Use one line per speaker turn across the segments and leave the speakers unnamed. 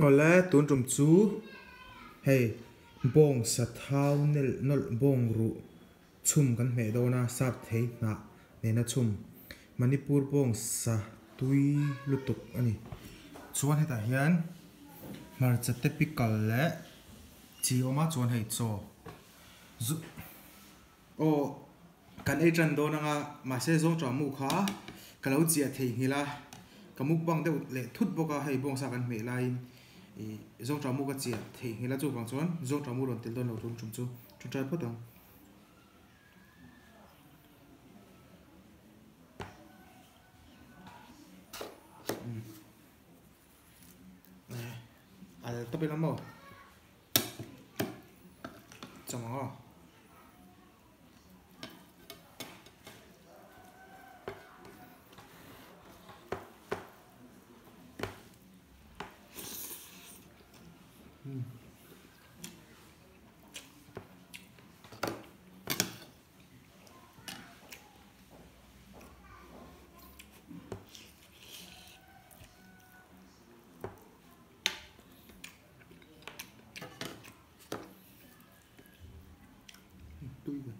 Awle tun tum chu hei bawng sa thau nelh nawlh bawng ruh chhum kan hmeh dawn a sap thei hnah nena chhum Manipur bawng sa tui lutuk a ni. Chuan hetah hian hmarcha te pickle leh chi awm a chuan hei chaw zu aw kan ei tan dawn anga mahse zawng tah mu kha ka lo chiah theihnghilh a ka mukbang deuh leh thut bawk a hei bawngsa kan hmeh laiin ih zawng tah mu ka chiah theihnghilh a chuvang chuan zawng tah mu rawn tel dawn lo tum tum chu tawngtai phawt ang. Al tawp ila maw chawm ang aw. Tui ve.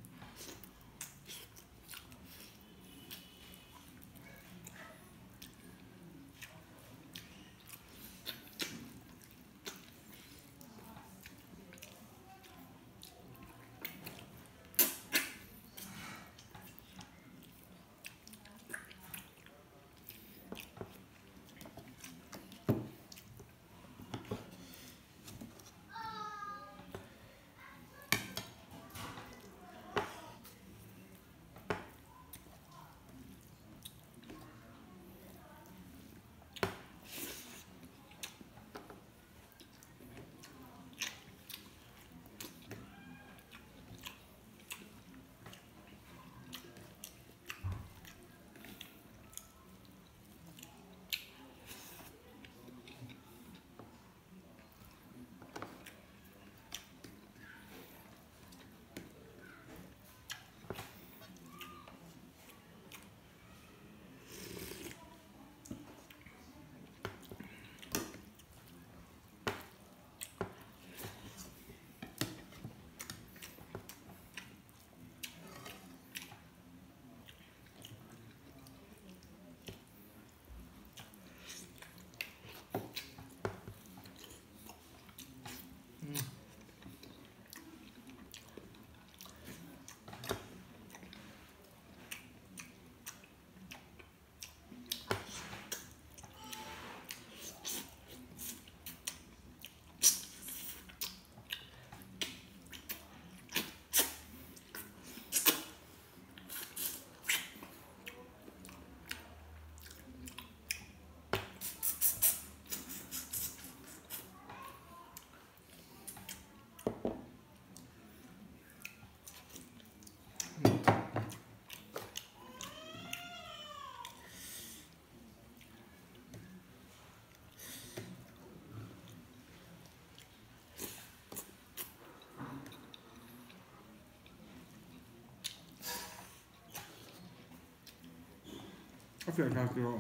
A fiah tha tiraw?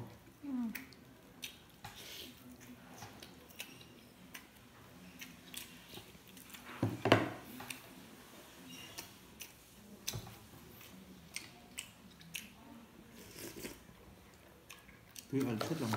Tui al thut ang.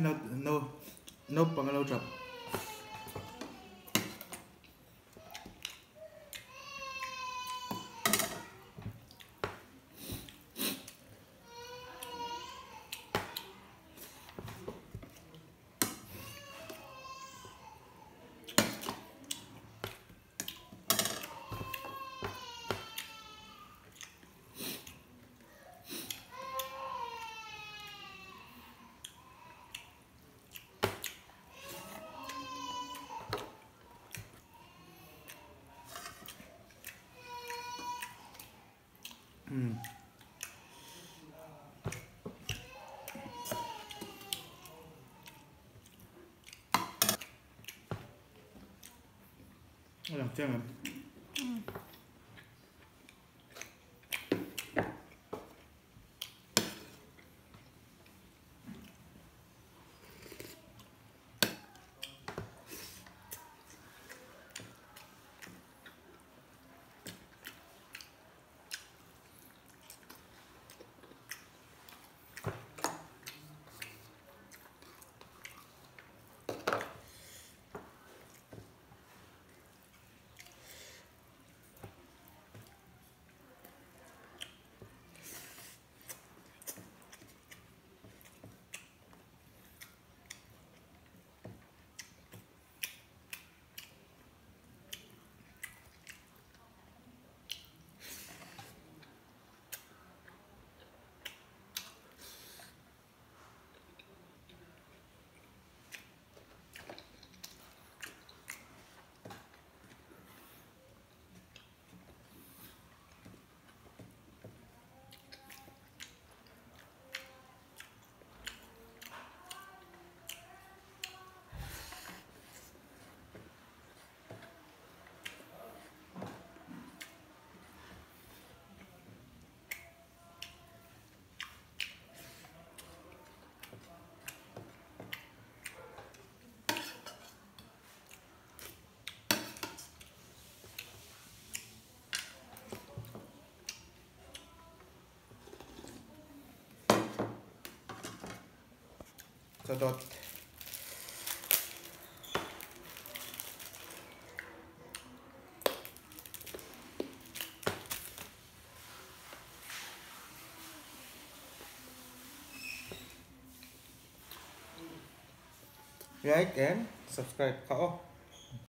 No, no, naupang a lo tap. Lang chiang em? Dot. Like and subscribe.